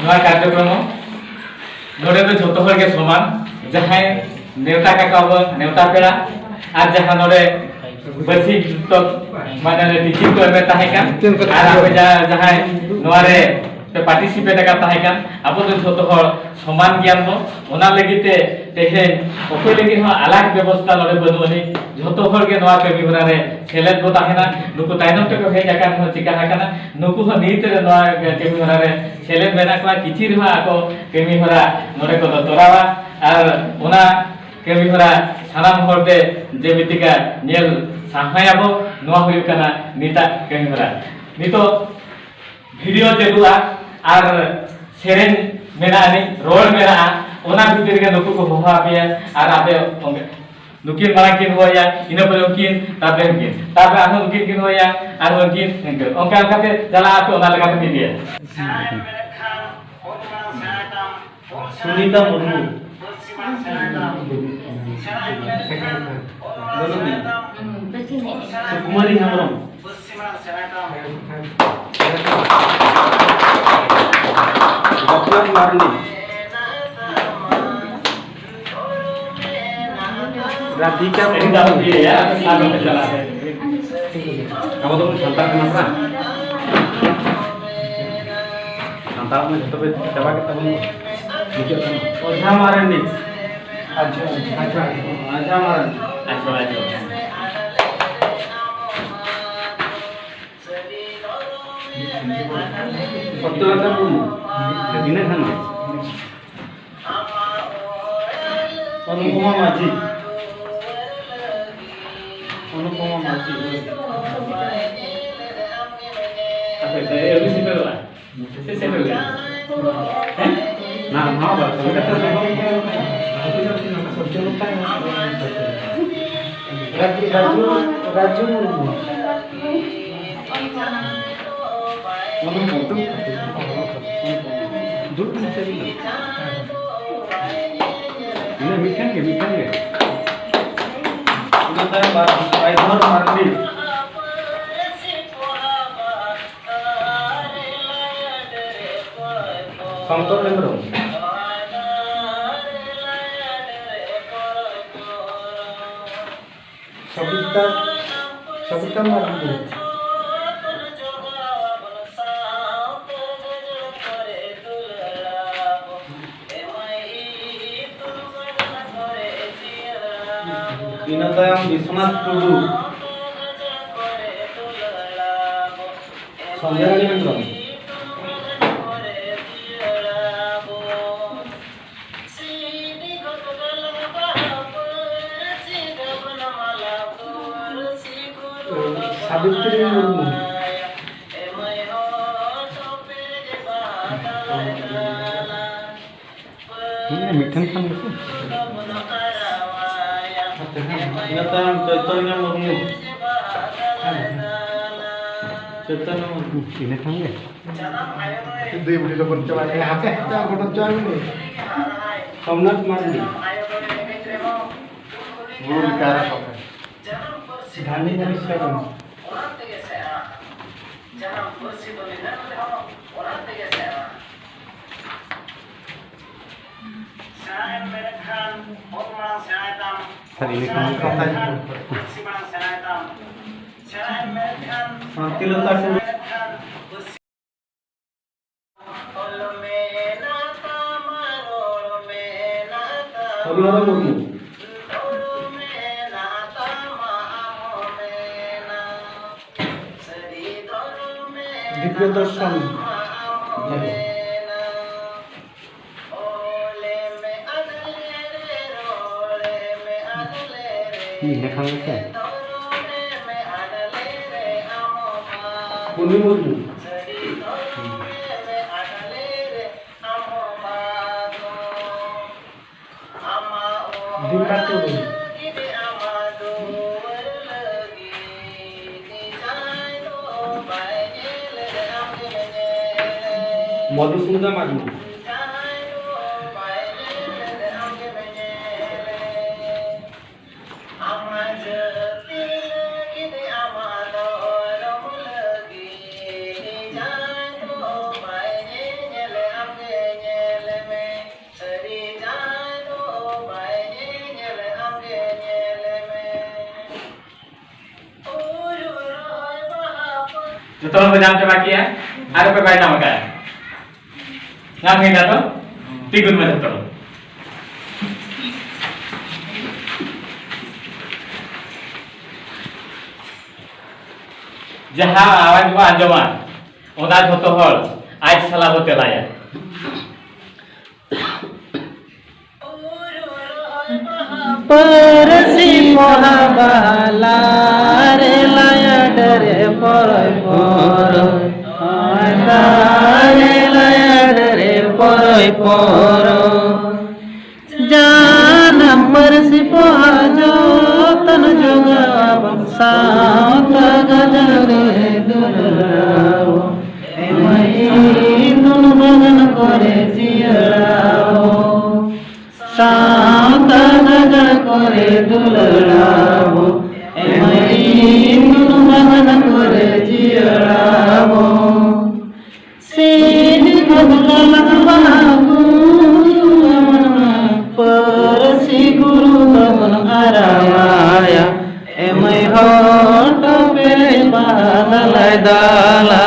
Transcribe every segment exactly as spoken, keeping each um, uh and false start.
ᱱᱚᱣᱟ ᱠᱟᱨᱡᱚᱠᱨᱚᱢ ᱱᱚᱰᱮ ᱫᱚ ᱡᱷᱚᱛᱚ ᱦᱚᱲ ᱜᱮ ᱥᱚᱢᱟᱱ, ᱡᱟᱦᱟᱸᱭ ᱱᱮᱣᱛᱟ ᱠᱟᱠᱚ ᱟᱵᱚ ᱱᱮᱣᱛᱟ ᱯᱮᱲᱟ, ᱟᱨ ᱡᱟᱦᱟᱸ ᱱᱚᱰᱮ ᱵᱟᱹᱥᱤ ᱡᱚᱛᱚ ᱢᱟᱱᱮ ᱴᱤᱪᱤᱝ ᱠᱚ ᱮᱢᱮᱫ ᱛᱟᱦᱮᱸ ᱠᱟᱱ, ᱟᱨ ᱟᱯᱮ ᱡᱟ-, ᱡᱟᱦᱟᱸᱭ ᱱᱚᱣᱟ ᱨᱮ ᱯᱮ ᱯᱟᱨᱴᱤᱥᱤᱯᱮᱴ ᱟᱠᱟᱫ ᱛᱟᱦᱮᱸ ᱠᱟᱱ, ᱟᱵᱚ ᱫᱚ ᱡᱷᱚᱛᱚ ᱦᱚᱲ ᱥᱚᱢᱟᱱ ᱜᱮᱭᱟᱢ ᱵᱚ᱾ ᱚᱱᱟ ᱞᱟᱹᱜᱤᱫ ᱛᱮ ᱛᱮᱦᱮᱧ ᱚᱠᱚᱭ ᱞᱟᱹᱜᱤᱫ ᱦᱚᱸ ᱟᱞᱟᱜᱽ ᱵᱮᱵᱚᱥᱛᱷᱟ ᱱᱚᱰᱮ ᱵᱟᱹᱱᱩᱜ ᱟᱹᱱᱤᱡ, ᱡᱷᱚᱛᱚ ᱦᱚᱲ ᱜᱮ ᱱᱚᱣᱟ ᱠᱟᱹᱢᱤ ᱦᱚᱨᱟ ᱨᱮ ᱥᱮᱞᱮᱫ ᱵᱚ ᱛᱟᱦᱮᱱᱟ᱾ ᱱᱩᱠᱩ ᱛᱟᱭᱱᱚᱢ ᱛᱮᱠᱚ ᱦᱮᱡ ᱟᱠᱟᱱ ᱨᱮᱦᱚᱸ ᱪᱤᱠᱟ ᱟᱠᱟᱱᱟ, ᱱᱩᱠᱩ ᱦᱚᱸ ᱱᱤᱛ ᱨᱮ ᱱᱚᱣᱟ ᱠᱟᱹᱢᱤ ᱦᱚᱨᱟ ᱨᱮ ᱥᱮᱞᱮᱫ ᱢᱮᱱᱟᱜ ᱠᱚᱣᱟ᱾ ᱠᱤᱪᱷᱤ ᱨᱮᱦᱚᱸ ᱟᱠᱚ ᱠᱟᱹᱢᱤ ᱦᱚᱨᱟ ᱱᱚᱰᱮ ᱠᱚ ᱛᱚᱨᱟᱣᱟ, ᱟᱨ ᱚᱱᱟ ᱠᱟᱹᱢᱤ ᱦᱚᱨᱟ ᱥᱟᱱᱟᱢ ᱦᱚᱲ ᱛᱮ ᱡᱮ ᱢᱤᱫᱴᱤᱠᱟ ᱧᱮᱞ ᱥᱟᱦᱟᱭᱟᱵᱚ, ᱱᱚᱣᱟ ᱦᱩᱭᱩᱜ ᱠᱟᱱᱟ ᱱᱤᱛᱟᱜ ᱠᱟᱹᱢᱤ ᱦᱚᱨᱟ᱾ ᱱᱤᱛᱚᱜ ᱵᱷᱤᱰᱤᱭᱳ ᱪᱟᱹᱞᱩᱜᱼᱟ ᱟᱨ ᱥᱮᱨᱮᱧ ᱢᱮᱱᱟᱜᱼᱟ, ᱟᱹᱱᱤᱡ ᱨᱚᱲ ᱢᱮᱱᱟᱜᱼᱟ, ᱚᱱᱟ ᱵᱷᱤᱛᱤᱨ ᱨᱮᱜᱮ ᱱᱩᱠᱩ ᱠᱚ ᱦᱚᱦᱚ ᱟᱯᱮᱭᱟ ᱟᱨ ᱟᱯᱮ ᱚᱸᱰᱮ ᱱᱩᱠᱤᱱ ᱢᱟᱲᱟᱝ ᱠᱤᱱ ᱦᱚᱦᱚᱭᱟ, ᱤᱱᱟᱹ ᱯᱚᱨᱮ ᱩᱱᱠᱤᱱ, ᱛᱟᱨᱯᱚᱨᱮ ᱩᱱᱠᱤᱱ, ᱛᱟᱨᱯᱚᱨᱮ ᱟᱨᱦᱚᱸ ᱩᱱᱠᱤᱱ ᱠᱤᱱ ᱦᱚᱦᱚᱭᱟ ᱟᱨ ᱩᱱᱠᱤᱱ ᱤᱱᱠᱟᱹ ᱚᱱᱠᱟ ᱚᱱᱠᱟᱛᱮ ᱪᱟᱞᱟᱜ ᱟᱯᱮ, ᱚᱱᱟ ᱞᱮᱠᱟᱛᱮ ᱤᱫᱤᱭᱟ᱾ ᱥᱩᱱᱤᱛᱟ ᱢᱩᱨᱢᱩ᱾ ᱥᱩᱠᱩᱢᱟᱨᱤ ᱦᱮᱢᱵᱨᱚᱢ᱾ ᱵᱟᱯᱞᱟ ᱢᱟᱨᱰᱤ᱾ ᱨᱟᱫᱷᱤᱠᱟ ᱢᱩᱨᱢᱩ᱾ ᱟᱵᱚ ᱫᱚᱵᱚᱱ ᱥᱟᱱᱛᱟᱲ ᱠᱟᱱᱟ ᱥᱮ? ᱥᱟᱱᱛᱟᱲ ᱢᱟ ᱡᱷᱚᱛᱚ ᱯᱮ ᱪᱟᱵᱟ ᱠᱮᱫ ᱛᱟᱵᱚᱱ ᱫᱚ᱾ ᱢᱩᱪᱟᱹᱫ ᱠᱟᱱᱟ᱾ ᱚᱡᱷᱟ ᱢᱟᱨᱰᱤ᱾ ᱟᱪᱪᱷᱟ, ᱟᱪᱪᱷᱟ, ᱟᱪᱪᱷᱟ, ᱟᱪᱪᱷᱟ, ᱢᱟᱨᱰᱤ᱾ ᱟᱪᱪᱷᱟ, ᱟᱪᱪᱷᱟ᱾ ᱥᱚᱛᱭᱚᱞᱚᱛᱟ ᱢᱩᱨᱢᱩ᱾ ᱤᱱᱟᱹ ᱠᱷᱟᱱ ᱜᱮ᱾ ᱚᱱᱩᱯᱚᱢᱟ ᱢᱟᱹᱡᱷᱤ᱾ ᱚᱱᱩᱯᱚᱢᱟ ᱢᱟᱹᱡᱷᱤ᱾ ᱟᱯᱮ ᱯᱮ ᱟᱹᱜᱩ ᱥᱮᱴᱮᱨᱚᱜᱼᱟ? ᱥᱮ ᱥᱮᱴᱮᱨ ᱞᱮᱱᱟ? ᱦᱮᱸ? ᱱᱟ, ᱱᱟᱣᱟ ᱵᱟᱨ ᱠᱚ ᱞᱮᱠᱟ ᱛᱮ᱾ ᱨᱟᱡᱩ, ᱨᱟᱡᱩ, ᱨᱟᱡᱩ ᱢᱩᱨᱢᱩ᱾ ᱫᱩᱲᱩᱵ ᱢᱮᱥᱮ ᱢᱤᱫ ᱫᱷᱟᱣ᱾ ᱤᱱᱟᱹ ᱢᱤᱫᱴᱷᱮᱱ ᱜᱮ, ᱢᱤᱫᱴᱷᱮᱱ ᱜᱮ᱾ ᱤᱱᱟᱹ ᱛᱟᱭᱚᱢ ᱨᱟᱭᱫᱷᱚᱨ ᱢᱟᱨᱰᱤ᱾ ᱥᱚᱝᱠᱚᱨ ᱦᱮᱢᱵᱨᱚᱢ᱾ ᱥᱚᱵᱤᱛᱟ, ᱥᱚᱵᱤᱛᱟ ᱢᱟᱨᱰᱤ᱾ ᱤᱱᱟᱹ ᱛᱟᱭᱚᱢ ᱵᱤᱥᱣᱚᱱᱟᱛᱷ ᱴᱩᱰᱩ᱾ ᱥᱚᱧᱡᱚᱭ ᱨᱟᱡᱽ ᱦᱮᱢᱵᱨᱚᱢ᱾ ᱥᱟᱵᱤᱛᱨᱤ ᱢᱩᱨᱢᱩ᱾ ᱦᱮᱸ, ᱢᱤᱫᱴᱷᱮᱱ ᱠᱷᱟᱱ ᱜᱮᱥᱮ᱾ ᱤᱱᱟᱹ ᱛᱟᱭᱚᱢ ᱪᱳᱭᱛᱚᱱᱭᱚ ᱢᱩᱨᱢᱩ᱾ ᱪᱳᱭᱛᱚᱱᱭᱚ ᱢᱩᱨᱢᱩ᱾ ᱤᱱᱟᱹ ᱠᱷᱟᱱ ᱜᱮ᱾ ᱫᱩᱭ ᱵᱩᱰᱷᱤ ᱞᱚᱜᱚᱱ ᱪᱟᱵᱟᱭ ᱢᱮ, ᱦᱟᱯᱮ, ᱦᱟᱯᱮ, ᱟᱨ ᱜᱚᱰᱚ ᱪᱟᱵᱟᱭ ᱢᱮ᱾ ᱥᱳᱢᱱᱟᱛᱷ ᱢᱟᱨᱰᱤ᱾ ᱜᱩᱨᱩ ᱞᱮᱠᱟ ᱟᱨ ᱦᱚᱸ᱾ ᱫᱷᱟᱱᱤ ᱫᱷᱟᱱᱤ ᱥᱚᱨᱮᱱ᱾ ᱡᱟᱱᱟᱢ ᱯᱟᱹᱨᱥᱤ ᱫᱚ ᱱᱤᱫᱷᱟᱹᱱ ᱨᱮᱦᱚᱸ ᱚᱱᱟ ᱛᱮᱜᱮ ᱥᱮᱬᱟ᱾ ᱥᱮᱬᱟ ᱮᱢ ᱢᱮᱱᱮᱫ ᱠᱷᱟᱱ ᱚᱞ ᱢᱟᱲᱟᱝ ᱥᱮᱬᱟᱭ ᱛᱟᱢ᱾ ᱥᱟᱹᱨᱤ ᱜᱮ ᱠᱟᱱᱟ᱾ ᱯᱟᱹᱨᱥᱤ ᱢᱟᱲᱟᱝ ᱥᱮᱬᱟᱭ ᱛᱟᱢ᱾ ᱥᱮᱬᱟ ᱮᱢ ᱢᱮᱱᱮᱫ ᱠᱷᱟᱱ ᱥᱟᱱᱛᱤᱞᱚᱛᱟ ᱴᱩᱰᱩ᱾ ᱥᱮᱬᱟ ᱮᱢ ᱢᱮᱱᱮᱫ ᱠᱷᱟᱱ ᱯᱟᱹᱨᱥᱤ ᱦᱚᱨᱤᱦᱚᱨ ᱢᱩᱨᱢᱩ᱾ ᱫᱤᱵᱽᱭᱚ ᱫᱚᱨᱥᱚᱱ᱾ ᱤᱧ ᱞᱮᱠᱷᱟᱱ ᱜᱮᱥᱮ᱾ ᱯᱩᱨᱱᱤ ᱢᱩᱨᱢᱩ᱾ ᱫᱤᱯᱟ ᱴᱩᱰᱩ᱾ ᱢᱚᱫᱷᱩᱥᱩᱫᱚᱱ ᱢᱟᱨᱰᱤ᱾ ᱡᱚᱛᱚ ᱦᱚᱲ ᱠᱚ ᱧᱟᱢ ᱪᱟᱵᱟ ᱠᱮᱜᱼᱟ? ᱟᱨ ᱚᱠᱚᱭ ᱵᱟᱭ ᱧᱟᱢ ᱟᱠᱟᱫᱼᱟ? ᱧᱟᱢ ᱦᱩᱭᱱᱟ ᱛᱚ? ᱛᱤᱸᱜᱩᱱ ᱢᱮ ᱡᱚᱛᱚ ᱦᱚᱲ᱾ ᱡᱟᱦᱟᱸ ᱟᱣᱟᱡ ᱵᱚ ᱟᱸᱡᱚᱢᱟ, ᱚᱱᱟ ᱡᱷᱚᱛᱚ ᱦᱚᱲ ᱟᱡ ᱥᱟᱞᱟᱜ ᱵᱚ ᱛᱮᱞᱟᱭᱟ᱾ ᱯᱟᱹᱨᱥᱤ ᱯᱚᱦᱟ ᱵᱟᱦᱟ ᱞᱟᱨᱮ ᱞᱟᱭᱟ ᱰᱟᱹᱨᱮ ᱯᱚᱨᱚᱭ ᱯᱚᱨᱚᱭ᱾ ᱞᱟᱨᱮ ᱞᱟᱭᱟ ᱰᱟᱹᱨᱮ ᱯᱚᱨᱚᱭ ᱯᱚᱨᱚᱭ᱾ ᱡᱟᱱᱟᱢ ᱯᱟᱹᱨᱥᱤ ᱯᱚᱦᱟ ᱡᱚᱛᱚᱱ ᱡᱚᱜᱟᱣ ᱥᱟᱶᱛᱟ ᱜᱟᱡᱟᱲ ᱨᱮ ᱫᱩᱞᱟᱹᱲᱟᱣ᱾ ᱮᱢᱟᱭ ᱫᱩᱱᱩ ᱵᱟᱜᱟᱱ ᱠᱚᱨᱮ ᱡᱤᱭᱟᱹᱲᱟᱣ᱾ ᱥᱟᱶᱛᱟ ᱜᱟᱡᱟᱲ ᱠᱚᱨᱮ ᱫᱩᱞᱟᱹᱲᱟᱣ᱾ ᱮᱢᱟᱭ ᱫᱩᱱᱩ ᱵᱟᱜᱟᱱ ᱠᱚᱨᱮ ᱡᱤᱭᱟᱹᱲᱟᱣ᱾ ᱥᱤᱫᱤ ᱠᱟᱹᱱᱦᱩ ᱜᱟᱞᱟᱝ ᱵᱟᱦᱟ ᱜᱩᱨᱩ ᱛᱟᱵᱚᱱ, ᱯᱟᱹᱨᱥᱤ ᱜᱩᱨᱩ ᱛᱟᱵᱚᱱ ᱟᱨᱟᱣᱟᱭᱟ᱾ ᱮᱢᱟᱭ ᱦᱚᱴᱚ ᱯᱮᱨᱮᱡ ᱵᱟᱦᱟ ᱫᱟᱞᱟᱭ ᱫᱟᱞᱟ᱾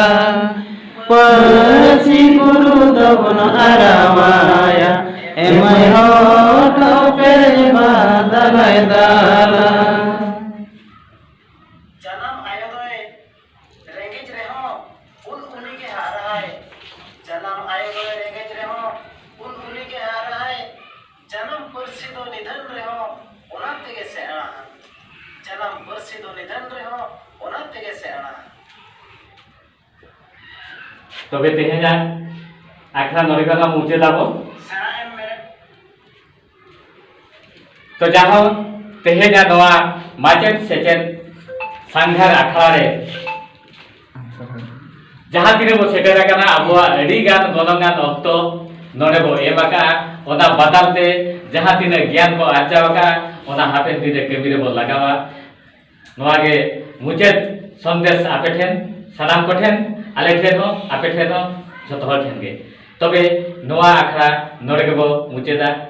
ᱯᱟᱹᱨᱥᱤ ᱜᱩᱨᱩ ᱛᱟᱵᱚᱱ ᱟᱨᱟᱣᱟᱭᱟ᱾ ᱮᱢᱟᱭ ᱦᱚᱴᱚ ᱯᱮᱨᱮᱡ ᱵᱟᱦᱟ ᱫᱟᱞᱟᱭ ᱫᱟᱞᱟ᱾ ᱡᱟᱱᱟᱢ ᱟᱭᱳ ᱫᱚᱭ ᱨᱮᱸᱜᱮᱡ ᱨᱮᱦᱚᱸ ᱩᱱ ᱩᱱᱤ ᱜᱮ ᱦᱟᱨᱟᱜᱼᱟᱭ᱾ ᱡᱟᱱᱟᱢ ᱟᱭᱳ ᱫᱚᱭ ᱨᱮᱸᱜᱮᱡ ᱨᱮᱦᱚᱸ ᱩᱱ ᱩᱱᱤ ᱜᱮ ᱦᱟᱨᱟᱜᱼᱟᱭ᱾ ᱡᱟᱱᱟᱢ ᱯᱟᱹᱨᱥᱤ ᱫᱚ ᱱᱤᱫᱷᱟᱹᱱ ᱨᱮᱦᱚᱸ ᱚᱱᱟ ᱛᱮᱜᱮ ᱥᱮᱬᱟᱜᱼᱟ᱾ ᱡᱟᱱᱟᱢ ᱯᱟᱹᱨᱥᱤ ᱫᱚ ᱱᱤᱫᱷᱟᱹᱱ ᱨᱮᱦᱚᱸ ᱚᱱᱟ ᱛᱮᱜᱮ ᱥᱮᱬᱟᱜᱼᱟ᱾ ᱛᱚᱵᱮ ᱛᱮᱦᱮᱧᱟᱜ ᱟᱠᱷᱲᱟ ᱱᱚᱰᱮ ᱜᱮᱞᱟᱝ ᱢᱩᱪᱟᱹᱫ ᱟᱵᱚ᱾ ᱥᱮᱬᱟ ᱮᱢ ᱢᱮᱱᱮᱫ᱾ ᱛᱚ ᱡᱟᱦᱟᱸ ᱛᱮᱦᱮᱧᱟᱜ ᱱᱚᱣᱟ ᱢᱟᱪᱮᱫ ᱥᱮᱪᱮᱫ ᱥᱟᱸᱜᱷᱟᱨ ᱟᱠᱷᱲᱟ ᱨᱮ ᱡᱟᱦᱟᱸ ᱛᱤᱱᱟᱹᱜ ᱵᱚ ᱥᱮᱴᱮᱨ ᱟᱠᱟᱱᱟ, ᱟᱵᱚᱣᱟᱜ ᱟᱹᱰᱤ ᱜᱟᱱ ᱜᱚᱱᱚᱝ ᱟᱱ ᱚᱠᱛᱚ ᱱᱚᱰᱮ ᱵᱚ ᱮᱢ ᱟᱠᱟᱫᱼᱟ᱾ ᱚᱱᱟ ᱵᱟᱫᱟᱞ ᱛᱮ ᱡᱟᱦᱟᱸ ᱛᱤᱱᱟᱹᱜ ᱜᱮᱭᱟᱱ ᱵᱚ ᱟᱨᱡᱟᱣ ᱟᱠᱟᱫᱼᱟ, ᱚᱱᱟ ᱦᱟᱯᱮᱱ ᱫᱤᱱ ᱨᱮ ᱠᱟᱹᱢᱤ ᱨᱮᱵᱚ ᱞᱟᱜᱟᱣᱟ᱾ ᱱᱚᱣᱟ ᱜᱮ ᱢᱩᱪᱟᱹᱫ ᱥᱚᱱᱫᱮᱥ ᱟᱯᱮ ᱴᱷᱮᱱ, ᱥᱟᱱᱟᱢ ᱠᱚᱴᱷᱮᱱ, ᱟᱞᱮ ᱴᱷᱮᱱ ᱦᱚᱸ, ᱟᱯᱮ ᱴᱷᱮᱱ ᱦᱚᱸ, ᱡᱚᱛᱚ ᱦᱚᱲ ᱴᱷᱮᱱ ᱜᱮ᱾ ᱛᱚᱵᱮ ᱱᱚᱣᱟ ᱟᱠᱷᱲᱟ ᱱᱚᱰᱮ ᱜᱮᱵᱚ ᱢᱩᱪᱟᱹᱫᱟ᱾